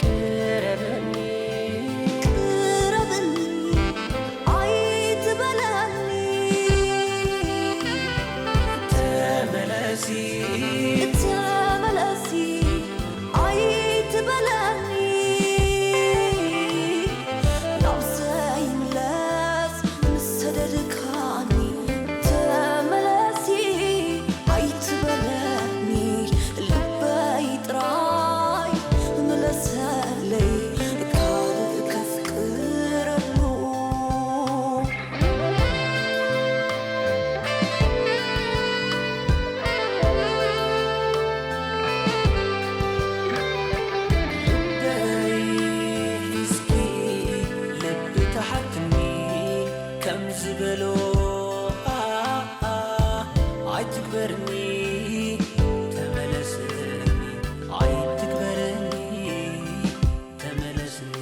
ቅረብኒ፣ ቅረብኒ፣ ኣይትበለኒ። ተመለሲ፣ ተመለሲ፣ ኣይትበለኒ። ናብ ዘይምለስ ምስ ሰደድካኒ፣ ተመለሲ ኣይትበለኒ። ልበይ ጥራይ ምለሰለይ፣ ካልእ ከፍቅረሉ። ልበይ እስኪ ልቢ ተሓትኒ ከም ዝበሎ፣ ኣ፣ ኣ፣ ኣይትግበርኒ፣ ተመለስኒ፣ ኣይትግበርኒ፣ ተመለስኒ።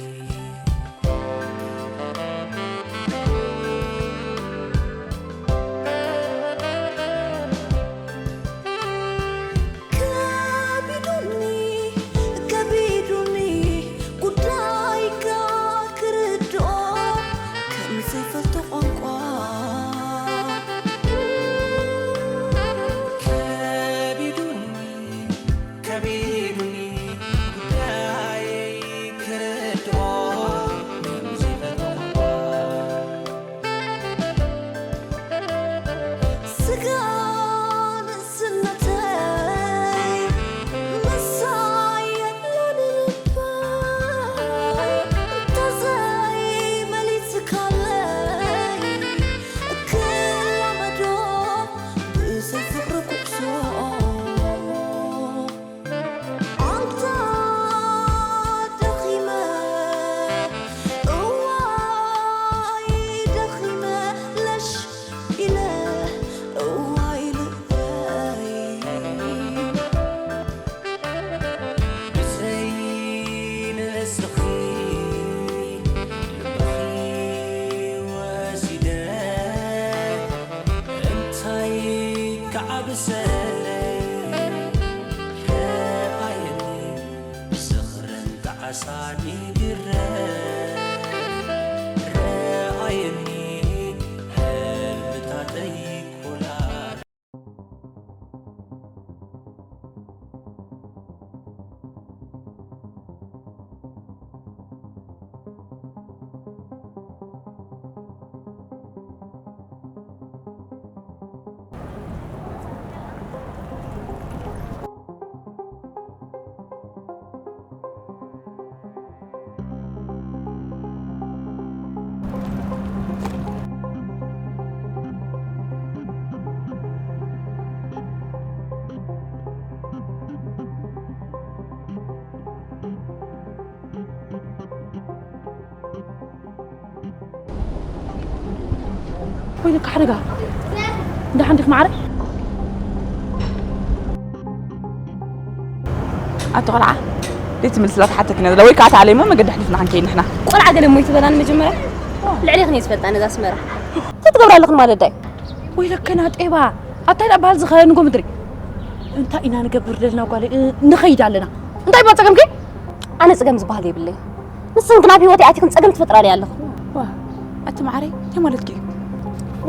ከቢዱኒ፣ ከቢዱኒ ጉዳይካ ክርድኦ ከም ዘይፈልጦ ቋንቋ። ከቢዱኒ፣ ከቢዱኒ ጉዳየይ ክርድኦ ከም ዘይፈልጦ ቋንቋ። ስጋ ንእስነተይ ምሳይ የለን ልበይ፣ እንተዘይመሊስካለይ ክላመዶ ብዘይ ፍቕሪ ጉዕዞ። ኣንታ ደኺመ፣ እዋይ ደኺመ፣ ለሽ ኢለ፣ እዋይ ልበይ። ብዘይ ንስኺ ልብኺ ወሲደ፣ እንታይ ክዓብሰለይ? ረኣየኒ ዝኽርን ጣዕሳን ይግረም። ረኣየኒ ህልምታተይ ኮላ። ወይለካ ሓደጋ። ደሓን ዲኽ ማዕረ? ኣቲ ቆልዓ፣ ደይ ትምልስላ ትሓተኪ ነላ ወይ ከዓ ተዓለይሞ መገዲ ኣሕሊፍና ክንከይድ ንሕና። ቆልዓ ገለ እሞ ይትበላኒ መጀመርያ። ልዕሌኽን እየ ዝፈልጣ ነዛ ኣስመራ። እንታይ ትገብራ ኣለኽን ማለት ዳይ? ወይለከና ጤባ፣ ኣታይ ዳ በሃል ዝኸ ንጎ ምድሪ። እንታይ ኢና ንገብር ደልና ጓለይ? እ፣ ንኸይድ ኣለና። እንታይ እባ ጸገምኪ? ኣነ ጸገም ዝበሃል የብለይ። ንስን ግን ኣብ ህይወተይ ኣቲኽን ጸገም ትፈጥራለይ ኣለኽን። ዋ፣ ኣቲ መዓረይ፣ እንታይ ማለትኪ እዩ?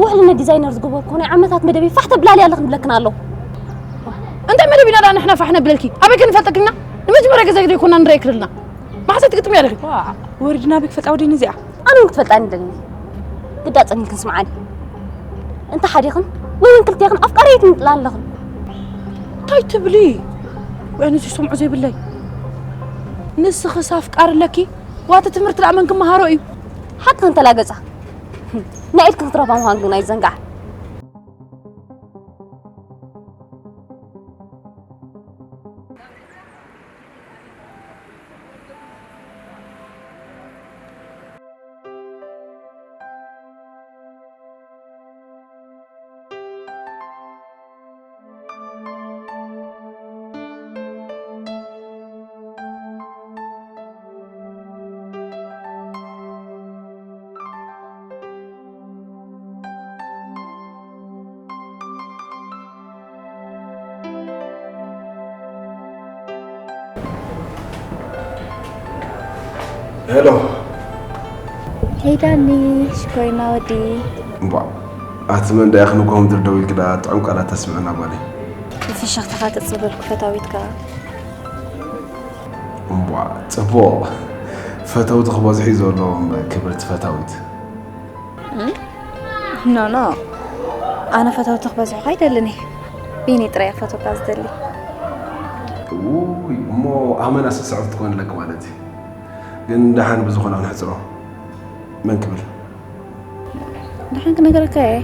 ውዕል ንዲዛይነር ዝገበርኩ ናይ ዓመታት መደበይ ፋሕ ተብላልይ ኣለኽን ብለክን ኣለኹ። እንታይ መደብ ኢና ደኣ ንሕና ፋሕ ነብለልኪ? ኣበይ ክንፈልጠክና? ንመጀመርያ ግዜ ዘይኮና ንረኣይ ክልልና። ማሕሰይ ትግጥም እያ ዲኺ? ዋ፣ ወሪድና ቢክ ፈጣ ወዲኒ እዚኣ። ኣነ እውን ክትፈልጣኒ ደልኒ። ግዳ ጸኒልክን ስምዓኒ። እንተ ሓዲኽን ወይ እውን ክልቴኽን ኣፍቃሪ ኣይትምጥላ ኣለኽን። እንታይ ትብሊ? ወይ ኣነ ዝሰምዖ ዘይብለይ። ንስኽስ ኣፍቃሪ ኣለኪ? ዋቲ ትምህርቲ ደኣ መን ክመሃሮ እዩ? ሓቅኽን ተላገጻ። ናይ ኢድክን ክትረኽባ ምዃን ግን ኣይዘንጋዕ። ሄሎ። ሄይ ዳኒ፣ ሽኮሪና ወዲ። እምቧ፣ ኣቲ መን ደኣ ክንኮ ምድር ደው ኢልክ ደኣ ጥዑም ቃላት ተስምዕና ጓለይ። ብፍሽኽታኻ ትጽብልኩ ፈታዊት ከኣ። እምቧ፣ ጽቡቕ። ፈተውቲ ክበዝሑ እዩ ዘለዎም ክብርቲ ፈታዊት። ኖ ኖ፣ ኣነ ፈተውቲ ክበዝሑኻ ኣይደልን እየ። ቢኒ ጥራይ እየ ክፈትወካ ዝደሊ። ውይ፣ እሞ ኣመና ስስዕቲ ትኮንለክ ማለት እዩ። ግን ደሓን ብዝኾነ ክንሕፅሮ መን ክብል? ደሓን ክነገረካ እየ።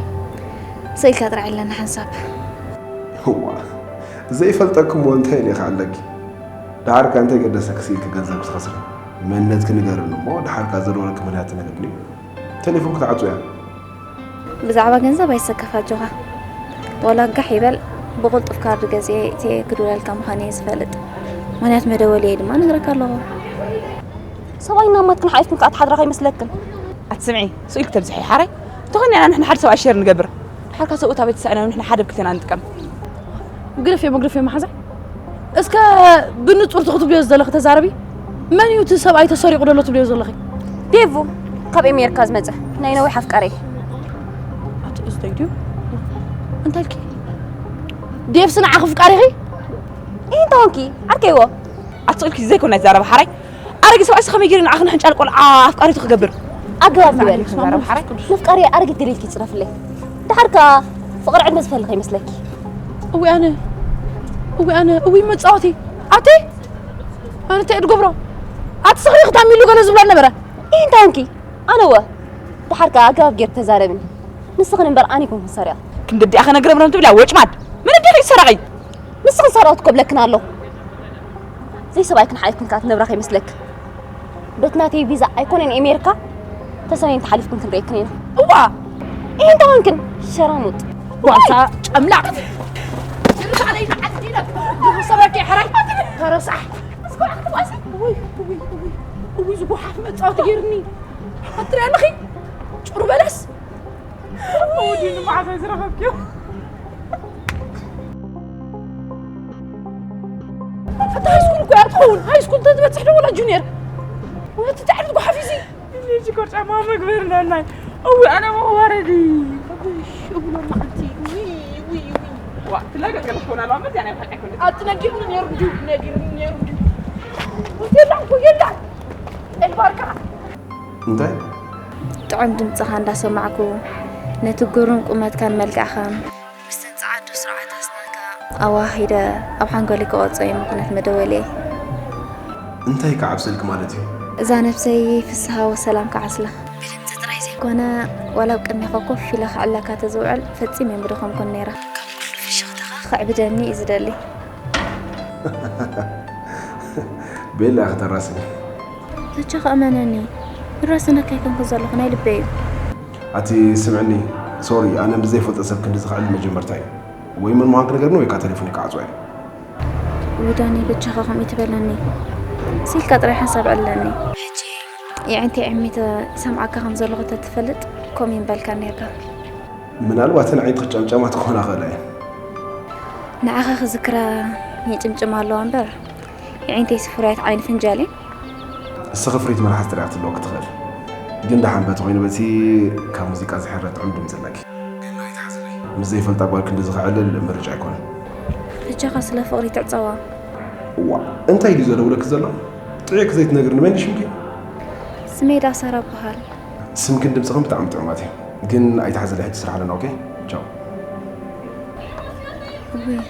ስኢልካ ጥራሕ ኣለና ሓንሳብ። እዋ፣ ዘይፈልጠኩም እሞ እንታይ ኢለ ክዓለኪ? ደሓርካ እንታይ ገደሰኪ ስኢልኪ ገንዘብ ክትኸስሪ? መንነትኪ ንገርኒ እሞ ደሓርካ ዘለወለኪ ምኽንያት ትነግርኒ። ቴሌፎን ክትዓጹ እያ። ብዛዕባ ገንዘብ ኣይሰከፍ ኣጆኻ። ዋላ ጋሕ ይበል ብቕልጡፍ ካርድ ገዚኤ እትየ ክድውለልካ ምዃነየ ዝፈልጥ። ምኽንያት መደወልየይ ድማ ነግረካ ኣለኹ። ሰብኣይ ናብ ማትክን ሓሊፍክን ከኣ ትሓድራ ከይመስለክን። ኣትስምዒ፣ ስኢልኪ ተብዝሒ ሓራይ። እንተኾይና ንሕና ሓደ ሰብኣይ ሸር ንገብር። ሓርካ ሰብኡት ኣበይ ተሳእና ንሕና ሓደ ብክልቴና ንጥቀም። ግደፍዮ መግደፍዮ መሓዛይ። እስከ ብንጹር እቲ ክትብልዮ ዝደለኺ ተዛረቢ። መን እዩ እቲ ሰብኣይ ተሰሪቑ ደሎ ትብልዮ ዘለኺ? ዴቭ ካብ ኤሜሪካ ዝመጸ ናይ ነዊሕ ኣፍቃሪ። ኣቲ እዝደይ ድዩ? እንታይ ኢልኪ? ዴቭ ስንዓ ክፍቃሪኺ? እንታይ ኾንኪ? ዓርከይዎ። ኣትቕልኪ ዘይኮነ ናይ ዛረባ ሓራይ ኣረጊ ሰብኣይ ከመይ ገይሩ ንዓኺ ንሕንጫል ቆልዓ ኣፍቃሪቱ ክገብር? ኣገባብ ግበሪ። መፍቃሪ ኣረጊት ገሊልኪ ይፅረፍለይ። ድሓር ከኣ ፍቕሪ ዕድመ ዝፈልኽ ይመስለኪ። እዊ ኣነ እዊ ኣነ እዊ መፃወቲ ኣቲ ኣነ እንታይ እድገብሮ ኣቲ ስኽሪ ክታሚሉ ገለ ዝብላ ነበረ። እንታይ እንኪ ኣነ ወ ድሓር ከኣ ኣገባብ ጌር ተዛረብኒ። ንስኽን እምበር ኣነ ይኮንኩን ሰሪቐ። ክንዲ ኣዲኣ ከነግረምረም ትብላ ወጭማድ መን ኣዲኺ ሰራቒ? ንስኽን ሰራቕት ኮብለክን ኣለኹ። ዘይሰብኣይክን ሓይልክን ከኣ ትነብራ ከይመስለክ። በቲ ናተይ ቪዛ ኣይኮነን ኤሜሪካ ተሰነይን ተሓሊፍክን ክንርእየክን ኢና። እዋ ይህን ተኾንክን ሸራሙጥ ዋልታ ጨምላቕ ሰበኪ ሕራይ ተረሳሕ እዊ ዝጉሓፍ መፃወቲ ገይርኒ ኣትሪ ኣለኺ ጭሩ በለስ ወዲ ንመዓዛይ ዝረኸብክዮ ኣታ ሃይስኩል እኮ እያ ትኸውን። ሃይስኩል ተትበፅሕ ዶ ወላ ጁኒየር? ወላ ትጫዕሪ ትጓሓፍ እዚ። እዚ ሽኮር ጫማ መግበር ናናይ። እዊ ኣነ መዋረዲ። እዊ እብሎ ማዓንቲ። እዊ እዊ እዊ። ዋ ትላገጥ ገለ ትኾን ኣለዋ መዚያ ናይ ብሓቂ ኣይኮነትን። ኣቲ ነጊርኒ ነይሩ ድዩ? ነጊርኒ ነይሩ ድዩ? የላ እኮ የላ። ጠልባርካ። እንታይ? ጥዑም ድምጽኻ እንዳሰማዕኩ ነቲ ግሩም ቁመትካን መልክዕኻን ምስተን ጸዓዱ ስርዓት ኣስናንካ ኣዋሂደ ኣብ ሓንጎለይ ክቐርጾ እየ ምኽንያት መደወልየይ። እንታይ ከዓብሰልኪ ማለት እዩ? እዛ ነብሰይ ፍስሃ ወሰላም ክዓስላ ብድምጺ ጥራይ ዘይኮነ ዋላ ኣብ ቅድሜኻ ኮፍ ኢለ ከዕልለካ ተዝውዕል ፈጺመ እየ ምደኸምኩን ነይረ። ካብ ኩሉ ፍሽኽታኻ ከዕብደኒ እዩ ዝደሊ። ቤላ ክትራስኒ ብቻኻ እመነኒ። ይራስነካ ኣይኮንኩ ዘለኹ ናይ ልበይ እዩ። ኣቲ ስምዕኒ ሶሪ ኣነ ምስ ዘይፈልጦ ሰብ ክንድዚ ክዕል መጀመርታ እዩ። ወይ መን ምዃን ክነገርኒ ወይ ከዓ ቴሌፎን ክዓፅዋ እዩ። ውዳኒ በጃኻ ከምኡ ትበለኒ ስኢልካ ጥራይ ሓንሳብ ዕለኒ። ሕጂ የዕንተይ ዕሚተ ይሰምዓካ ከም ዘለኹ ተትፈልጥ ከምኡ ይምበልካ ነርካ። ምናልባት ንዓይ ትኽጨምጨማ ትኾና ኽእላ እየ። ንዓኻ ክዝክራ የጭምጭማ ኣለዋ እምበር የዒንተይሲ ፍሩያት ዓይኒ ፍንጃል እየን። እስኺ ፍርይቲ መልሓስ ጥራይ ክትህልወኪ ትኽእል። ግን ደሓን በቲ ኮይኑ በቲ ካብ ሙዚቃ ዝሕረ ጥዑም ድምፂ ኣለኪ። ግን ኣይትሓዝኒ። ምስ ዘይፈልጣ ጓል ክንድዚ ከዕልል ምርጫ ኣይኮነን። በጃኻ ስለ ፍቕሪ ትዕፀዋ። እዋ እንታይ ድዩ ዘደውለኪ ዘሎ? ጥዑይኪ ዘይትነግርኒ መን እዩ ሽምኪ? ስመይ ዳሳራ እበሃል። ስምክን ድምፅኽን ብጣዕሚ ጥዑማት እዮም። ግን ኣይትሓዝለይ ሕጂ ስራሕ ኣለና ኦኬ? ቻው። እውይ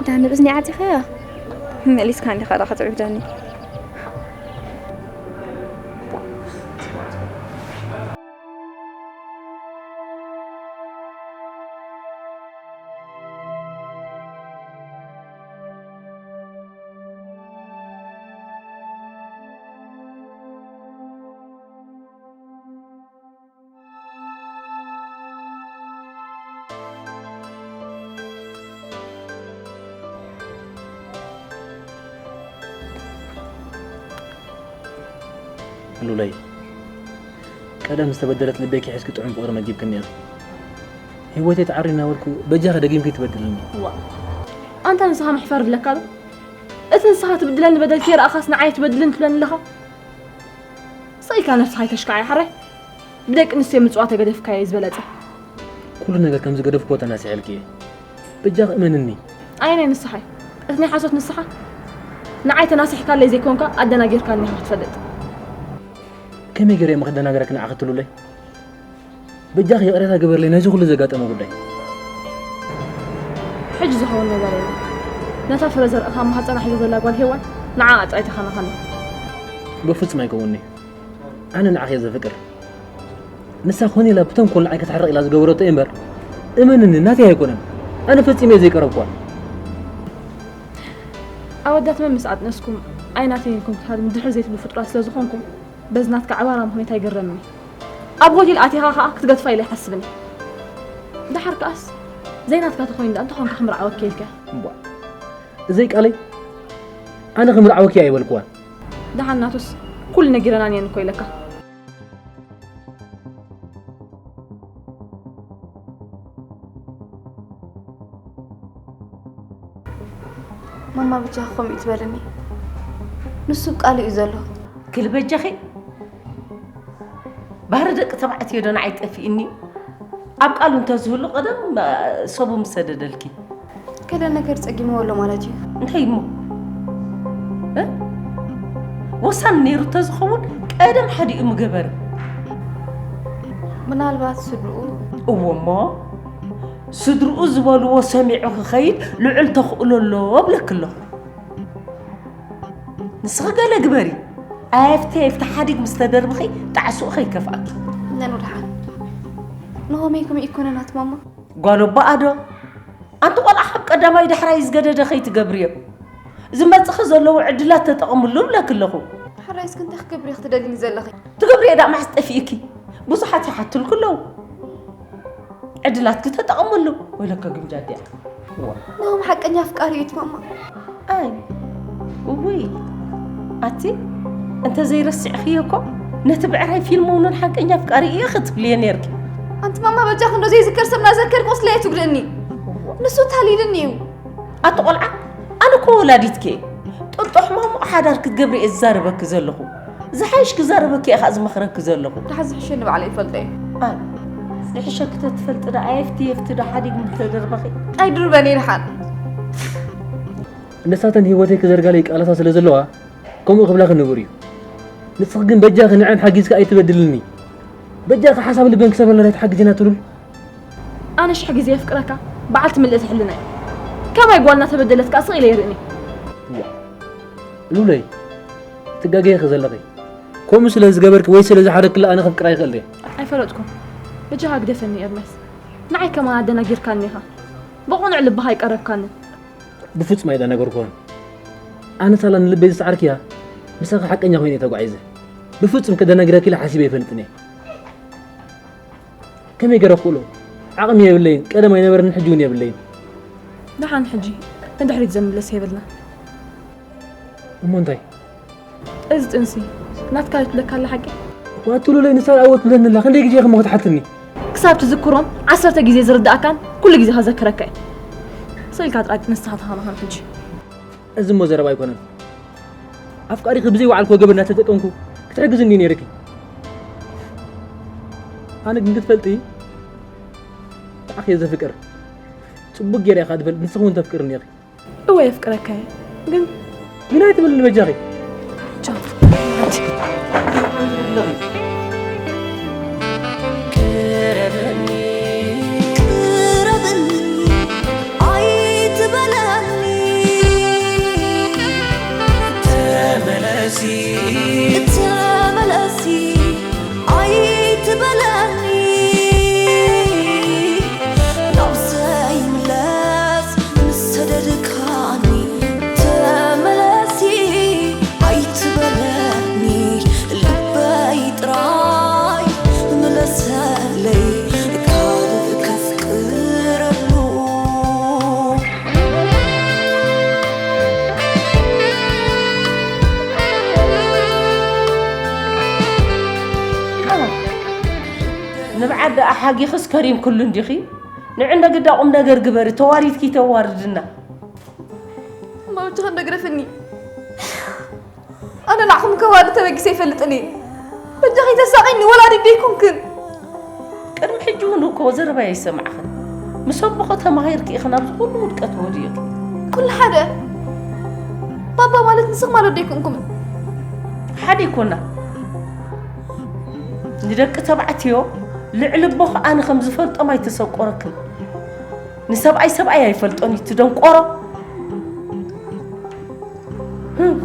ዳኒ ብእዝኒ ዓፂኻያ መሊስካ እንዲኻ ዳ ክትዕብደኒ። ሉለይ ቀደም ዝተበደለት ልበይ ኪሒዝኪ ጥዑም ፍቕሪ መጊብክኒ ነይሩ። ህይወተይ ተዓርዩ እናበልኩ በጃኺ ደጊምኪ ትበድልኒ። ዋ ኣንታ ንስኻ ምሕፋር ድለካ ዶ? እቲ ንስኻ ትብድለኒ በደል ከይረኣኻስ ንዓይ ትበድልን ትብለኒ ኣለኻ? ኢልካ ነብስኻ ኣይተሽካዕ ሓራይ። ብደቂ ኣንስትዮ ምጽዋት ተገደፍካዮ እዩ ዝበለጸ። ኩሉ ነገር ከም ዝገደፍኩዎ ተናሲሐልኪ እየ። በጃኺ እመንኒ። ኣየናይ ንስሓይ? እቲ ናይ ሓሶት ንስሓ? ንዓይ ተናሲሕካለይ ዘይኮንካ ኣደናጊርካኒ ኢኻ ክትፈልጥ። ከመይ ገይረ እየ ክደናግረኪ ንዓኺ ትሉለይ? በጃኺ ይቕሬታ ግበርለይ ነዚ ኩሉ ዘጋጠመ ጉዳይ። ሕጂ ዝኸውን ነገር የለን። ነታ ፍረ ዘርእኻ ማህፀና ሒዛ ዘላ ጓል ሄዋን ንዓኣ ጥራይ ተኸናኸና። በፍጹም ኣይከውንን'ዩ። ኣነ ንዓኺ እየ ዘፍቅር። ንሳ ኮነ ኢላ ብተንኮል ንዓይ ክትሕርቕ ኢላ ዝገበረቶ እየ እምበር፣ እመንኒ ናተይ ኣይኮነን። ኣነ ፈጺመ እየ ዘይቀረብክዋ። ኣወዳት መምስ ኣጥነስኩም ኣይ ናተይ ኢልኩም ክትሃድሙ ድሕር ዘይትብሉ ፍጡራት ስለ ዝኾንኩም፣ በዚ ናትካ ዕባራም ሁኔታ ኣይገረምኒ። ኣብ ሆቴል ኣቲኻ ኸኣ ክትገድፋ ኢለ ኣይሓስብን። ደሓር ከኣስ ዘይናትካ ተኾይኑ ደኣ እንተኾንካ ክምርዓወኪ ኢልካ። እምቧ፣ እዘይ ቃለይ ኣነ ክምርዓወኪ ኣይበልክዋን። ደሓን ናቱስ ኩሉ ነጊረናን እየን እኮ ኢለካ። ማማ ብጃ ከምኡ ትበልኒ። ንሱ ቃሉ እዩ ዘሎ። ክልበጃኺ ባህሪ ደቂ ተባዕትዮ ዶ ንዓይ ጠፊእኒ? ኣብ ቃሉ እንተዝህሉ ቀደም ሰቡ ምሰደደልኪ። ገለ ነገር ጸጊምዎ ኣሎ ማለት እዩ። እንታይ እሞ? እ? ወሳኒ ነይሩ እንተዝኸውን ቀደም ሓዲኡ ምገበረ። ምናልባት ስድርኡ። እዎ እሞ፣ ስድርኡ ዝበልዎ ሰሚዑ ክኸይድ ልዑል ተኽእሎ ኣሎ እብለኪ ኣለኹ። ንስኺ ገለ ግበሪ። ኣየፍቲ ኣየፍቲ ሓዲግ ምስ ተደርብኺ ጣዕስኡ ከይከፍኣኪ። ነኑ ደሓን። ንሆመይ ከምኡ ይኮነ ናት ማማ። ጓል ኣቦኣ ዶ? ኣንቲ ቆልዓ ካብ ቀዳማይ ዳሕራይ ዝገደደ ከይትገብርዮ። ዝመጽኺ ዘለዉ ዕድላት ተጠቐምሉ እብለኪ ኣለኹ። ሕራይ እስኪ እንታይ ክገብር ኢኺ ትደልይኒ ዘለኺ? ትገብርዮ ደኣ መዓስ ጠፊእኪ? ብዙሓት ይሓትልኩ ኣለዉ። ዕድላትኪ ተጠቐምሉ። ወይለከ ግምጃ ድያ? ዋ። ናሆም ሓቀኛ ኣፍቃሪ እዩ እቲ ማማ። ኣይ፣ እውይ። ኣቲ፣ እንተ ዘይረሲዕኽዮ እኮ፣ ነቲ ብዕራይ ፊልም እውን ሓቀኛ ኣፍቃሪ እየ ክትብልዮ ነይርኪ። ኣንቲ ማማ በጃ ክንዶ ዘይዝከር ሰብ እናዘከር ቁስለየ ትጉድእኒ። ንሱ ታሊልኒ እዩ። ኣቲ ቆልዓ፣ ኣነ እኮ ወላዲትኪ እየ። ጥጡሕ ማሙቕ ሓዳር ክትገብሪ እየ ዝዛረበኪ ዘለኹ። ዝሓይሽ ክዛረበኪ እየ ኸዓ ዝመኽረኪ ዘለኹ። ደሓን ዝሕሸኒ ባዕለይ ይፈልጦ እየ። ኣይ፣ ዝሕሸኪ ተትፈልጢ ዶ ኣየፍቲ የፍቲ ዶ ሓዲግ ምተደርበኺ? ኣይድርበን እየ ደሓን። ንሳተን ህይወተይ ክዘርጋለይ ቃላታ ስለ ዘለዋ፣ ከምኡ ክብላኺ ንቡር እዩ። ንስኺ ግን በጃኺ ንዐን ሓጊዝኪ ኣይትበድልኒ። በጃኺ ሓሳብ ልበን ክሰብረለን ኣይትሓግጅና ትሉል። ኣነ ሽሕ ግዜ የፍቅረካ፣ በዓልቲ ምልእቲ ሕልና እየ። ከማይ ጓል እናተበደለት ከኣ ስቕ ኢለ ይርእኒ። ዋ፣ ሉለይ፣ ትጋገይኺ ዘለኺ። ከምኡ ስለ ዝገበርኪ ወይ ስለ ዝሓረግክላ ኣነ ከፍቅራ ይኽእል ድየ? ኣይፈለጥኩን። በጃኻ ግደፈኒ ኤርምያስ። ንዓይ ከማን ኣደናጊርካኒ ኢኻ። ብቕኑዕ ልብኻ ኣይቀረብካንን። ብፍጹም ኣይደናገርኩዎን። ኣነ ሳላ ንልበይ ዝሰዓርክያ፣ ምሳኺ ሓቀኛ ኮይነ እየ ተጓዒዘ። ብፍጹም ከደናግረኪ ኢለ ሓሲበ ኣይፈልጥን እየ። ከመይ ገይረ ክኽእሎ? ዓቕሚ የብለይን፣ ቀደም ኣይነበረንን ሕጂ እውን የብለይን። ደሓን ሕጂ ንድሕሪት ዘምልስ የብልና። እሞ እንታይ? እዚ ጥንሲ ናትካ እዩ ትብለካ ኣላ ሓቂ? ዋትሉለይ ንሳ ኣወት ብለኒ ኣላ፣ ክንደይ ግዜ ኢኺ እሞ ክትሓትኒ? ክሳብ ትዝክሮን ዓሰርተ ግዜ ዝርድኣካን ኩሉ ግዜ ከዘክረካ እየ። ስኢልካ ጥራይ ንስኻ ተኸናኸን ሕጂ። እዚ እሞ ዘረባ ኣይኮነን። ኣፍቃሪኺ ብዘይ ወዓልክዎ ገበር እናተጠቀምኩ ክትሕግዝኒ እዩ ነይርኪ። ኣነ ግን ክትፈልጢ ንዓኺ እየ ዘፍቅር። ጽቡቕ ገይረ ኢኻ ትፈልጥ፣ ንስኺ እውን ተፍቅርኒ ኢኺ። እወ የፍቅረካ እየ፣ ግን ግን ኣይትበልኒ በጃኺ። ቻው። ቅረበኒ፣ ቅረበኒ፣ ኣይትበለኒ። ተመለሲ፣ ተመለሲ፣ ኣይትበለኒ። ናብ ዘይምለስ ምስ ሰደድካኒ፣ ተመለሲ ኣይትበለኒ፣ ልበይ ጥራይ ምለሰለይ፣ ካልእ ከፍቅረሉ። ንብዓት ደኣ ሓጊኽስ ከሪምክሉ እንዲኺ? ንዕነ ግዳ ቁም ነገር ግበሪ፣ ተዋሪድኪ ተዋርድና። እማ በጃኺ እንደግረፍኒ። ኣነ ንዓኹም ከዋርድ ተበጊሰ ኣይፈልጥን እየ። እንጃ ከይተሳቐይኒ ወላዲት ደይኮንክን። ቅድሚ ሕጂ እውን እኮ ዘረባይ ኣይሰማዕኽን። ምስ ኣቦኸ ተማሂርኪ ኢኽን ኣብዚ ኩሉ ውድቀት ወዲቕኪ። ኩሉ ሓደ። ባባ ማለት ንስኽ ማለት ደይኮንኩምን። ሓደ ይኮና። ንደቂ ተባዕትዮ ልዕሊ ኣቦኽ ኣነ ከም ዝፈልጦም ኣይተሰቆረክን። ንሰብኣይ ሰብኣይ ኣይፈልጦን እዩ፣ እቲ ደንቆሮ። ህም።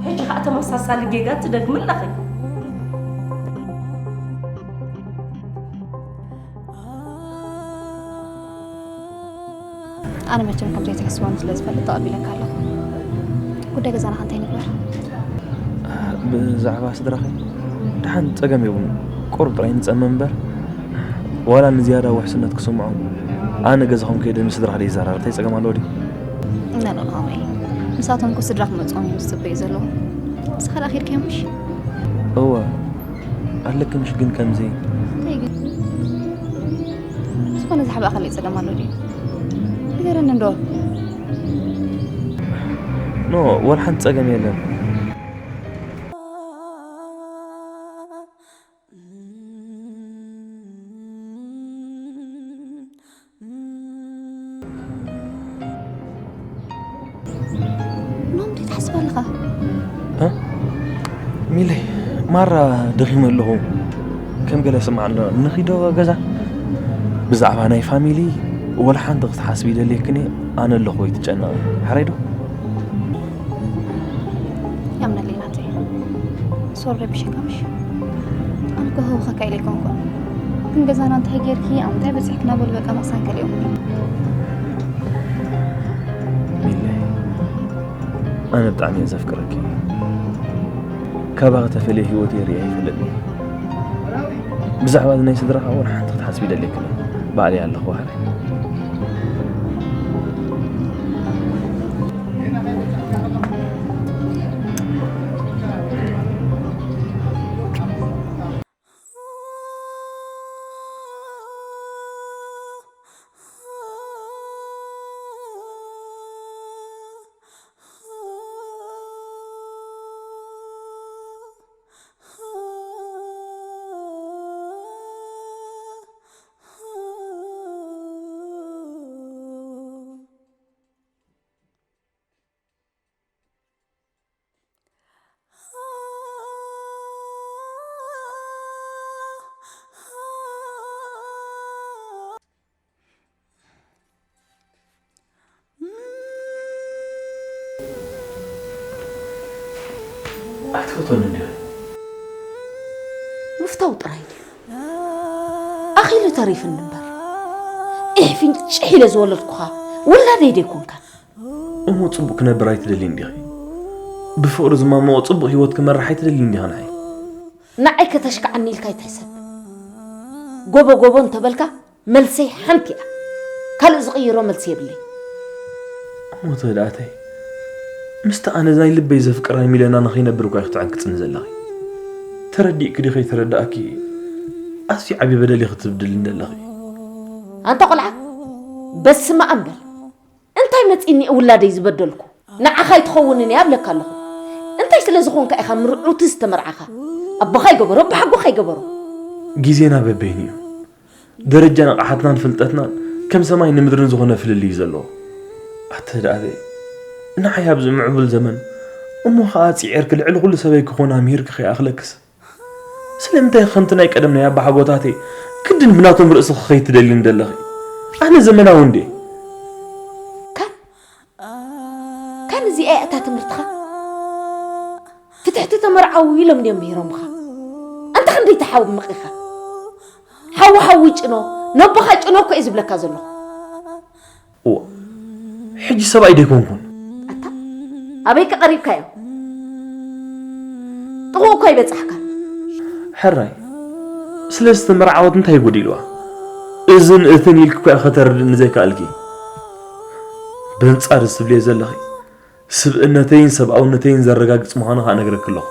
ሕጂ ኸኣ ተመሳሳሊ ጌጋ ትደግሚ ኣለኺ። ኣነ መቸም ከም ዘይትሕስቦን ስለ ዝፈልጥ ተቐቢለካ ኣለኹ። ጉዳይ ገዛና ከ እንታይ ንግበር? ብዛዕባ ስድራኺ ደሓን ጸገም የብሉን። ቁሩብ ጥራይ ንጸመም እምበር፣ ዋላ ንዝያዳ ውሕስነት ክስምዖም፣ ኣነ ገዛኹም ከይደ ምስ ስድራኺ ደይዛራረብ እንታይ ጸገም ኣለዎ ድዩ? ኖ፣ ኖ፣ ኖ፣ ወይ። ንሳቶም እኮ ስድራ ክመጽኦም እዮም ዝጽበዩ ዘለዉ። ንስኻ ደኣ ኬድካ ምሽ? እወ፣ ኣለኪ ምሽ ግን ከምዚ። እንታይ ግን? ዝኾነ ዝሓብኣኻለይ ጸገም ኣሎ ድዩ? ንገረኒ እንዶ። ኖ፣ ወላ ሓንቲ ጸገም የለን። ኖም እንታይ ትሓስብ ኣለኻ? እ? ሚለይ፣ ማራ ደኺመ ኣለኹ። ከም ገለ ስማዕ ኣሎ፣ ንኺዶ ገዛ? ብዛዕባ ናይ ፋሚሊ ወላ ሓንቲ ክትሓስቢ ይደልየክን እየ። ኣነ ኣለኹ፣ ኣይትጨነቒ። ሕራይ ዶ? ያምነለይ ናተይ። ሶሪ ረቢሸካ ምሽ? ኣነ እኮ ህውኸካ ኢለ ኣይኮንኩን። ግን ገዛና እንታይ ጌርኪ፣ ኣብ ምንታይ በጺሕኪ እናበሉ በቃ ምቕሳን ከሊኦም። ሚለይ፣ ኣነ ብጣዕሚ እየ ዘፍቅረኪ። ካባኺ ተፈልየ ህይወተይ ርእየ ኣይፈልጥን። ብዛዕባ እዚ ናይ ስድራኻ እውን ሓንቲ ክትሓስቢ ይደልየክን። ባዕለይ ኣለኹ፣ ሕራይ። ኣይትፈትወኒ እንዲኺ? ምፍታው ጥራይ ድዩ? ኣኺሉ ተሪፍኒ እምበር። ኢሕ ፍንጭሕ ኢለ ዝወለድኩኻ ውላደይ ዶ ኣይኮንካን? እሞ ጽቡቕ ክነብር ኣይትደልይን ዲኺ? ብፍቕሪ ዝማመቖ ጽቡቕ ህይወት ክመርሕ ኣይትደልይን ዲኻ ንዓይ? ንዓይ ከተሽክዓኒ ኢልካ ኣይትሕሰብ። ጎቦ ጎቦ እንተበልካ መልሰይ ሓንቲ እያ። ካልእ ዝቕይሮ መልሲ የብለይ። እሞ ተወዳእተይ፣ ምስቲ ኣነ ናይ ልበይ ዘፍቅራ ሚለና ንኸይነብር እኳ ኢኺ ትዕንቅጽኒ ዘለኺ። ተረዲእኪ ድዩ ከይተረዳእኪ ኣዝዩ ዓቢ በደል ኢኺ ትብድልኒ ዘለኺ። ኣንታ ቆልዓ፣ በስመ ኣብ በል። እንታይ መጺኒ ውላደይ ዝበደልኩ? ንዓኻ ኣይትኸውንን እያ እብለካ ኣለኹ። እንታይ ስለ ዝኾንካ ኢኻ ምርዑቲ ዝተመርዓኻ? ኣቦኻ ይገበሮ፣ ኣቦሓጎኻ ይገበሮ። ግዜና በበይኑ እዩ። ደረጃ ንቕሓትናን ፍልጠትናን ከም ሰማይ ንምድርን ዝኾነ ፍልልይ እዩ ዘለዎ። ኣተ ደኣበ፣ ንዓይ ኣብዚ ምዕቡል ዘመን እሞ ኸኣ ጽዒርኪ ልዕሊ ኩሉ ሰበይ ክኾን ኣምሂርኪ ከይኣኽለክስ፣ ስለምንታይ ከምቲ ናይ ቀደም ናይ ኣባሓጎታተይ ግድን ብናቶም ርእሲ ክኸይድ ትደልይኒ ዘለኺ? ኣነ ዘመናዊ እንድየ። ካን፣ ካን እዚኣ እያ እታ ትምህርትኻ? ፍትሕቲ ተመርዓዊ ኢሎም ድዮም ምሂሮምኻ? ኣንታ ክንደይ ተሓምቕ ኢኻ? ሓዊ ሓዊ ጭኖ፣ ነቦኻ ጭኖ እኮ እየ ዝብለካ ዘለኹ። እዋ፣ ሕጂ ሰብኣይ ደይኮንኩን። ኣታ፣ ኣበይ ቀሪብካዮ? ጥቕኡ እኮ ኣይበጻሕካን። ሕራይ፣ ስለ ዝተመርዓወት እንታይ ጎዲልዋ? እዝን እትን ኢልኪ እኮ ኢኺ ከተረድእኒ ዘይከኣልኪ። በንጻር እዚ ትብልዮ ዘለኺ፣ ስብእነተይን ሰብኣውነተይን ዘረጋግጽ ምዃኑ ከኣ እነግረኪ ኣለኹ።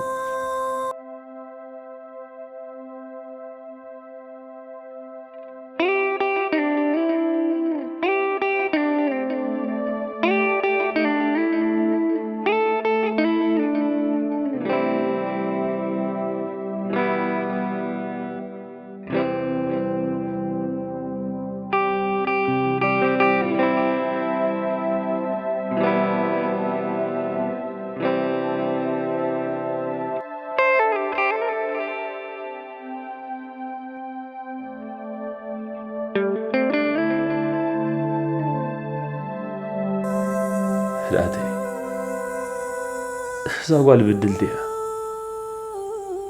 እዛ ጓል ብድልቲ እያ።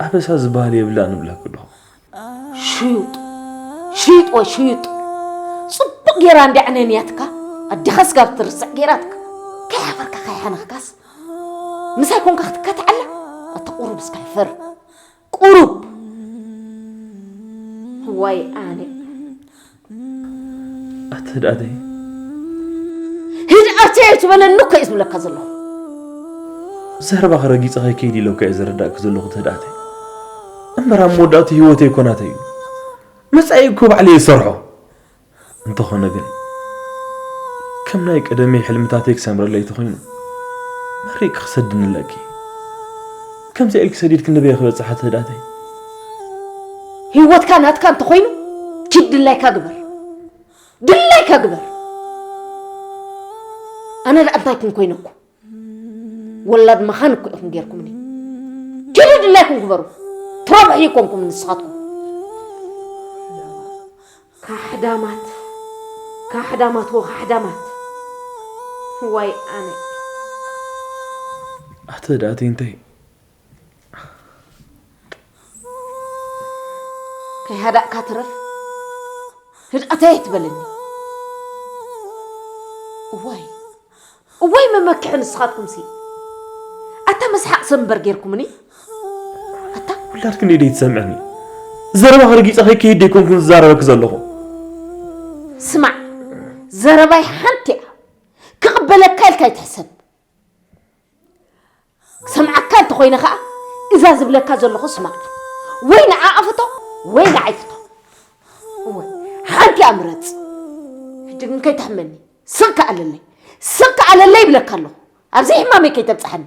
ኣበሳ ዝበሃል የብላን እብለኪ ኣለኹ። ሽዩጥ ሽዩጥ ወይ ሽዩጥ። ጽቡቕ ጌራ እንዲ ዕነንያትካ ኣዲኻ ስጋብ ትርስዕ ጌራትካ። ከይሓፈርካ ከይሓነኽካስ ምሳይ ኮንካ ክትከትዓላ። ኣታ ቁሩብ እስካ ይፈር ቁሩብ። ዋይ ኣነ ኣቲ ህድኣተይ ህድኣተይ ኣይትበለኒ እኮ እየ ዝብለካ ዘለኹ። ዘረባኺ ረጊፀ ከይከይድ ኢለካ እየ ዘረዳእኪ ዘለኹ እቲ ህድኣተይ። እምበር ኣብ መወዳእቱ ህይወተይ እኮ ናተይ እዩ። መጻኢ እኮ ባዕለይ ይሰርሖ። እንተኾነ ግን ከም ናይ ቀደመይ ሕልምታተይ ክሰምረለይ ተኾይኑ መሪቅ ክሰድንለኪ። ከምዚ ኢልኪ ሰዲድኪ ንበይ ክበጽሕ ኣቲ ህድኣተይ? ህይወትካ ናትካ እንተኾይኑ ኪድ ድላይካ ግበር። ድላይካ ግበር። ኣነ ደኣ እንታይ ኩን ኮይነኩ? ወላድ መኻን እኮ ኢኹም ጌርኩምኒ። ኪዱ ድላይኩም ግበሩ። ትረብሑ ይኮንኩም ንስኻትኩም። ካሕዳማት ካሕዳማት ወ ካሕዳማት። ዋይ ኣነ ኣቲ ህድኣተይ እንታይ ከይሃዳእካ ትረፍ። ህድኣተይ ኣይትበለኒ። እዋይ እዋይ መመክሒ ንስኻትኩምሲ። ኣታ መስሓቕ ሰብ እምበር ጌርኩምኒ። ኣታ ውላድ ክንደይ ደይ ትሰምዕኒ? ዘረባ ክርጊጸ ከይከይድ ደይኮንኩን ዝዛረበኪ ዘለኹ። ስማዕ ዘረባይ ሓንቲ እያ። ክቕበለካ ኢልካ ኣይትሕሰብ። ክሰምዓካ እንተኾይነ ኸዓ እዛ ዝብለካ ዘለኹ ስማዕ። ወይ ንዓኣ ፍቶ ወይ ንዓይ ፍቶ። እወ ሓንቲ እያ ምረጽ። ሕጂ ግን ከይትሕመኒ። ስቕ ከኣለለይ ስቕ ከኣለለይ ይብለካ ኣለኹ። ኣብዚ ሕማመይ ከይተብጽሓኒ።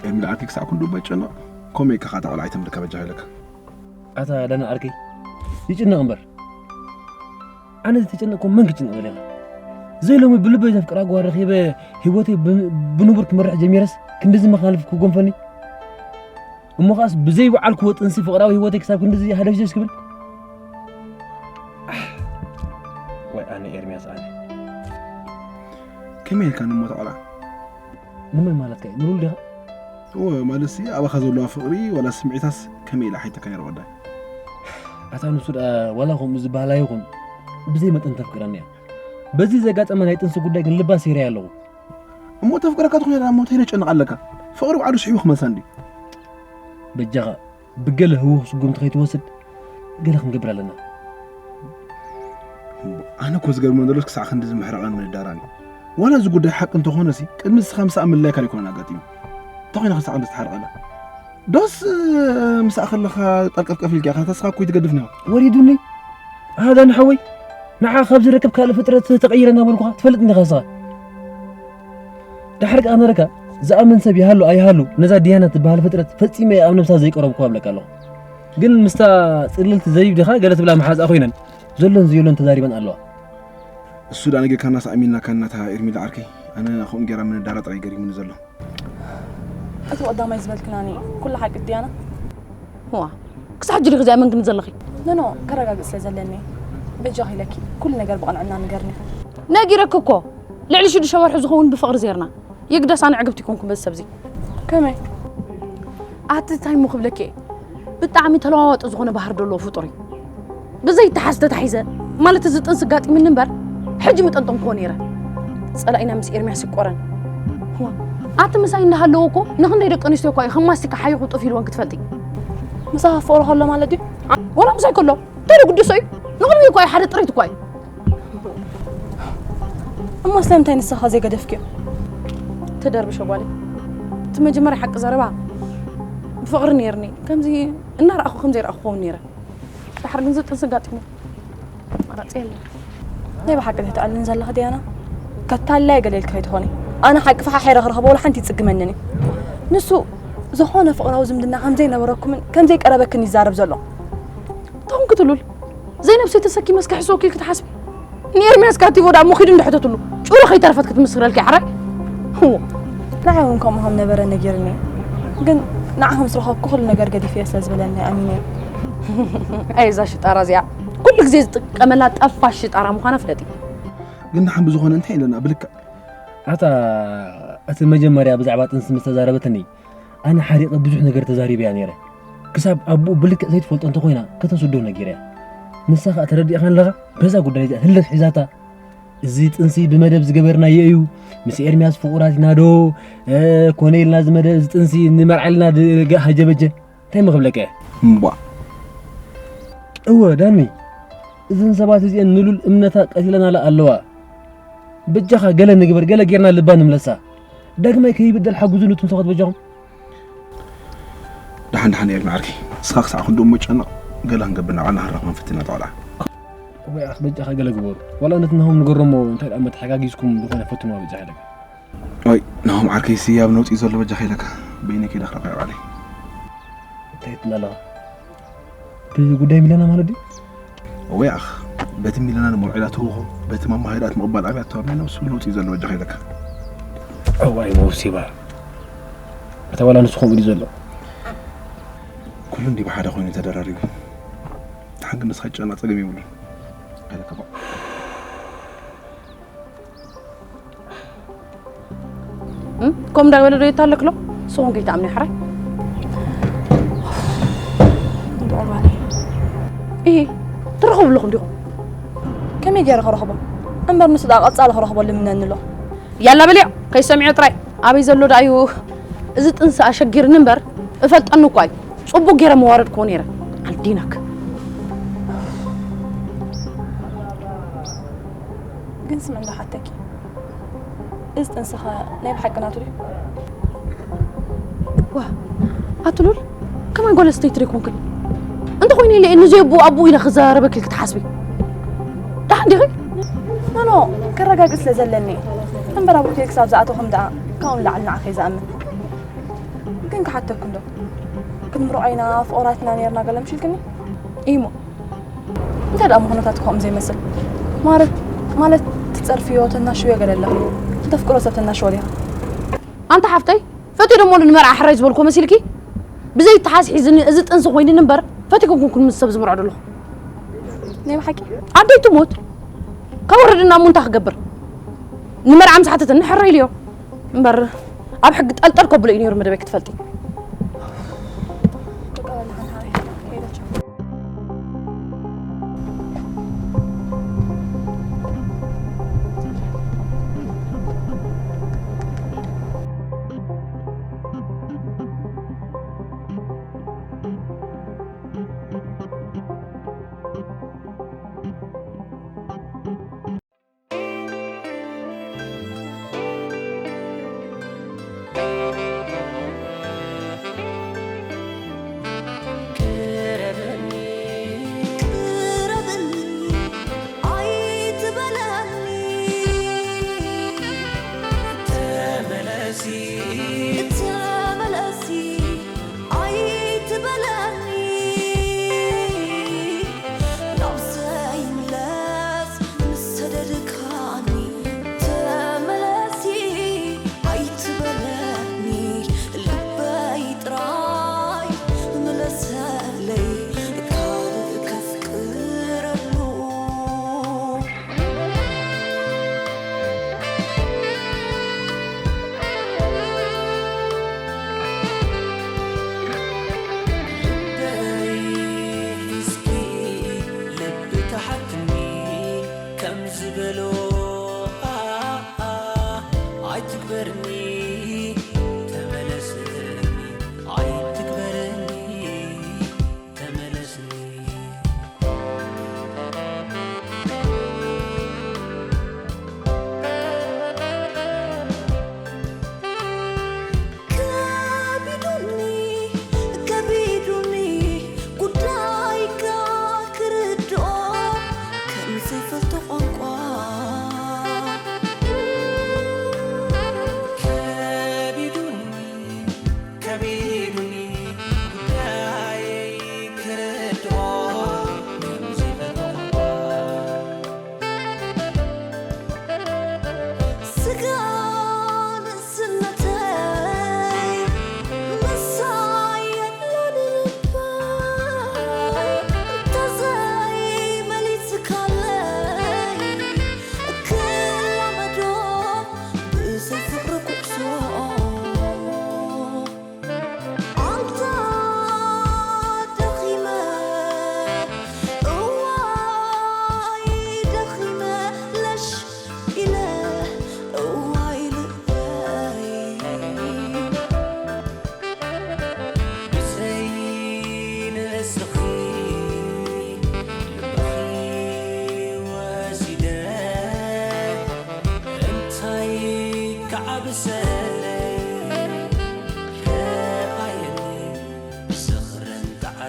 እምልኣኪ ክሳዕ ክንዱ እባ ይጨነቕ። ከምኡ ኢልካ ከዓ እታ ቆልዓ ኣይተምልካ በጃኻ ኢለካ። ኣታ ዳና ዓርከይ፣ ይጭነቕ እምበር ኣነ ዝተጨነቕኩ መን ክጭነቕ ደሊኻ? ዘይሎሚ ብልበይ ዘፍቅራ ጓል ረኺበ ህይወተይ ብ- ብንቡር ክመርሕ ጀሚረስ ክንድዚ መኻልፍ ክጎንፈኒ? እሞ ኸኣስ ብዘይ በዓልክዎ ጥንሲ ፍቕራዊ ህይወተይ ክሳብ ክንድዚ ሃደሽደሽ ክብል? ኣሕ፣ ወይ ኣነ ኤርምያስ ኣነ። ከመይ ኢልካ ንሞ ተቐላ? ንመን ማለትካ እዩ? ንሉል ዲኻ? እወ፣ ማለትሲ ኣባኻ ዘለዋ ፍቕሪ ዋላ ስምዒታስ ከመይ ኢላ ሓይተካ ነይረ ወዳይ? ኣታ ንሱ ደኣ ዋላ ከምኡ ዝበሃል ኣይኹን ብዘይ መጠን ተፍቅረኒ እያ። በዚ ዘጋጠመ ናይ ጥንሲ ጉዳይ ግን ልባ ሰይረያ ኣለኹ። እሞ ተፍቅረካ ትኾይና እሞ እንታይ ደጨንቕ ኣለካ? ፍቕሪ ባዕሉ ስሒቡ ክመልሳ እንድዩ። በጃኻ ብገለ ህውኽ ስጉምቲ ከይትወስድ ገለ ክንገብር ኣለና። ኣነ እኮ ዝገርመኒ ዘሎስ ክሳዕ ክንድዚ ምሕራቓን ምንዳራን እዩ። ዋላ እዚ ጉዳይ ሓቂ እንተኾነሲ ቅድሚ ንስኻ ምስኣ ምልላይካ ኣይኮነን ኣጋጢሙ። እንታይ ኮይና ክሳዕ ክንድዚ ትሓርቐላ? ዶስ ምስኣ ከለኻ ጠርቀፍቀፍ ኢልካ ኢኻ ተስኻ እኮ ትገድፍ ነይሩ። ወሪዱኒ። ኣሃ ዳኒ ሓወይ ንዓ ካብ ዝረክብ ካልእ ፍጥረት ተቐይረ እናበልኩኻ ትፈልጥ እንዲኻ ንስኻ። ዳሕር ከኣ ነረካ ዝኣምን ሰብ ይሃሉ ኣይሃሉ ነዛ ዲያና ትበሃል ፍጥረት ፈጺመ እየ ኣብ ነብሳ ዘይቀረብኩዋ እብለካ ኣለኹ። ግን ምስታ ጽልልቲ ዘቢብ ዲኻ ገለ ትብላ መሓዝኣ ኮይነን ዘሎን ዘየሎን ተዛሪበን ኣለዋ። እሱ ደኣ ነጊርካናስ ኣሚንናካ እናታ ኤርሚላ ዓርከይ፣ ኣነ ከምኡ ጌራ ምንዳራ ጥራይ ገሪሙኒ ዘሎ። እቲ ቀዳማይ ዝበልክናኒ ኩሉ ሓቂ ድያና? ዋ ክሳብ ሕጂ ዲኺ እዚኣ መንግኒ ዘለኺ? ኖኖ ከረጋግጽ ስለ ዘለኒ በጃኺ ኢለኪ ኩሉ ነገር ብቐንዕና ንገርኒ። ነጊረኪ እኮ ልዕሊ ሽዱሽተ ወርሒ ዝኸውን ብፍቕሪ ዜርና። የግዳስ ኣነ ዕግብቲ ኣይኮንኩን በዚ ሰብዚ። ከመይ? ኣቲ እንታይ እሞ ክብለኪ እየ? ብጣዕሚ ተለዋዋጢ ዝኾነ ባህሪ ዘለዎ ፍጡር እዩ። ብዘይተሓዝ ተታሒዘ ማለት እዚ ጥንሲ ኣጋጢምኒ እምበር ሕጂ ምጠንጠንክዎ ነይረ። ጸላኢና ምስ ኤርምያስ ይቆረን። እዋ፣ ኣቲ ምሳይ እንዳሃለወ እኮ ንኽንደይ ደቂ ኣንስትዮ እኳ እዩ ከም ማስቲካ ሓይኹ ጡፍ ኢልወን ክትፈልጢ። ምሳኻ ፍቕሪ ከሎ ማለት ድዩ? ወላ ምሳይ ከሎ እንታይ ዶ ግድሶ እዩ? ንቕድሚት እኳ እዩ ሓደ ጥሪት እኳ እዩ። እሞ ስለምንታይ ንስኻ ዘይገደፍክዮ? ተደርብሾ ጓለይ። እቲ መጀመርያ ሓቂ ዘረባ ብፍቕሪ ነይርኒ። ከምዚ እናረኣኹ ከም ዘይረኣኹ ክኸውን ነይረ። ድሓር ግን እዚ ጥንሲ ኣጋጢሙ። ኣማራጺ የለን። ናይ ብሓቂ ተተኣልን ዘለኻ ዲያና? ከታላይ ገለ ኢልካ ኣይትኾኒ። ኣነ ሓቂ ፈሓሒረ ክረኽቦ ወላ ሓንቲ ይጽግመንን እዩ። ንሱ ዝኾነ ፍቕራዊ ዝምድና ከም ዘይነበረኩምን ከም ዘይቀረበክን ይዛረብ ዘሎ። እንታይ ኾንኪ ትሉል? ዘይነብሰይ ተሰኪመስ ክሕስወኪ ኢልኪ ትሓስቢ? ንኤርምያስ ካቲቦ ደኣ እሞ ኪዱ እንዳሕተትሉ ጭሩ ከይተረፈት ክትምስክረልኪ ሓራይ። ህዎ። ንዓይ እውን ከምኡ ከም ነበረ ነጊርኒ። ግን ንዓኻ ምስ ረኸብኩ ኩሉ ነገር ገዲፈዮ ስለ ዝበለኒ ኣሚነ። ኣይ እዛ ሽጣራ እዚኣ ኩሉ ግዜ ዝጥቀመላ ጠፋሽ ሽጣራ ምዃና ፍለጢ። ግን ደሓን ብዝኾነ እንታይ ኢለና ብልክዕ ኣታ እቲ መጀመርያ ብዛዕባ ጥንሲ ምስ ተዛረበትኒ ኣነ ሓሪቐ ብዙሕ ነገር ተዛሪበያ ነይረ። ክሳብ ኣቦኡ ብልክዕ ዘይትፈልጦ እንተኾይና ከተስዶ ነጊረያ። ንሳ ኸኣ ተረዲእኻ ኣለኻ በዛ ጉዳይ እዚኣ ህለት ሒዛታ። እዚ ጥንሲ ብመደብ ዝገበርናዮ እዩ። ምስ ኤርምያስ ፍቑራት ኢና ዶ ኮነ ኢልና እዚ መደብ እዚ ጥንሲ ንመርዓ ኢልና ሃጀበጀ እንታይ ምኽብለከ? እምቧ። እወ ዳኒ፣ እዘን ሰባት እዚአን ንሉል እምነታ ቀቲለናላ ኣለዋ። በጃኻ ገለ ንግበር፣ ገለ ጌርና ልባ ንምለሳ። ዳግማይ ከይብደል ሓግዙ ንትንሰኸት በጃኹም። ደሓን ደሓን ኤርሚ ዓርከይ፣ ንስኻ ክሳዕ ክንድኡ እሞ ጨነቕ፣ ገለ ክንገብር ንባዕልና ክንረኽባ ንፍትን ኢና እታ ቆልዓ። ወይ ኣኽ በጃኻ ገለ ግበሩ። ዋላ ነቲ ናሆም ንገሮሞ እንታይ ደኣ መተሓጋጊዝኩም ዝኾነ ፈትኑዋ በጃኻ ኢለካ። ወይ ናሆም ዓርከይ ስያብ ነውፂ ዘሎ በጃኻ ኢለካ። በይነ ከይደ ክረኽባ ባዕለይ። እንታይ ትብል ኣለኻ? እቲ ጉዳይ ሚለና ማለት ድዩ? እወ ያኽ፣ በቲ ሚለና ንመርዖ ኢላ ትህውኾ፣ በቲ ማማ ሃይዳት ምቕባል ኣብያ ትዋብ ናይ ነብሱ ለውጢ እዩ ዘሎ ወጃኽ ኢለካ። እዋይ መውሲባ። እታ ዋላ ንሱ ከምኡ ድዩ ዘሎ? ኩሉ እንዲ ብሓደ ኮይኑ ተደራሪቡ። ሓቂ ንስኻ ጨና ጸገም ይብሉ። ኢለካ ባ- እም? ከምኡ እንዳበለ ዶ የታለክሎ? ንስኹም ከይትኣምኒ ሓራይ። እንድዕባለ። እሂ፣ ትረኸቡ ኣለኹም ዲኹም? ከመይ ገይረ ክረኽቦ? እምበር ንሱ ደኣ ቀጻሊ ክረኽቦ ልምነኒ ኣሎ። ያላ በልዮ፣ ከይሰሚዖ ጥራይ። ኣበይ ዘሎ ደኣ እዩ? እዚ ጥንሲ ኣሸጊርኒ እምበር፣ እፈልጠኒ እኳ እዩ። ጽቡቕ ገይረ መዋረድክዎ ነይረ። ኣልዲነክ። ግን ስም እንዶ ሓተኪ። እዚ ጥንስኻ ናይ ብሓቂ ናቱ ድዩ? ዋ፣ ኣትሉል፣ ከማይ ጓል ኣስተይቲ ዶ ይኮንክን? እንተኾይኑ ኢለ ንዘይ ኣቦ ኣቦ ኢለ ክዘራረበኪ ክትሓስቢ። ደሓን ዲኺ? ኖ፣ ኖ፣ ከረጋግጽ ስለ ዘለኒ። እምበር ኣብ ሆቴል ክሳብ ዝኣተኹም ደኣ ካብኡ ንላዕሊ ንዓኺ እየ ዝኣምን። ግን ክሓተኩ እንዶ። ክንምርዖ ኢና፣ ፍቑራት ኢና ነይርና ገለ ምሽ ኢልክኒ? ኢሞ። እንታይ ደኣ ምኹነታት ከምኡ ዘይመስል? ማለት፣ ማለት ትጸርፍዮ፣ ተናሽዮ ገለ ኣለኺ። እንተፍቅሮ ሰብ ተናሽዎ ዲኻ? ኣንታ ሓፍተይ፣ ፈትዮ ደሞ ንመርዓ ሕራይ ዝበልኩ መሲልኪ? ብዘይ ተሓስሒዝኒ እዚ ጥንሲ ኮይንኒ እምበር፣ ፈትዮ ኮንኩን ምስ ሰብ ዝምርዖ ደለኹ። ናይ ብሓቂ? ኣደይ ትሞት። ካብ ወረድና እሞ እንታይ ክገብር? ንመርዓ ምስ ሓተተኒ ሕራይ ኢልዮ። እምበር፣ ኣብ ሕጊ ጠልጠል ከብሎ እዩ ነይሩ መደበይ ክትፈልጢ።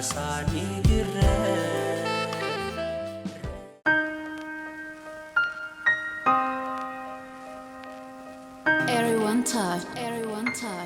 ሳኒ ይግረፍ። Everyone touch, everyone touch,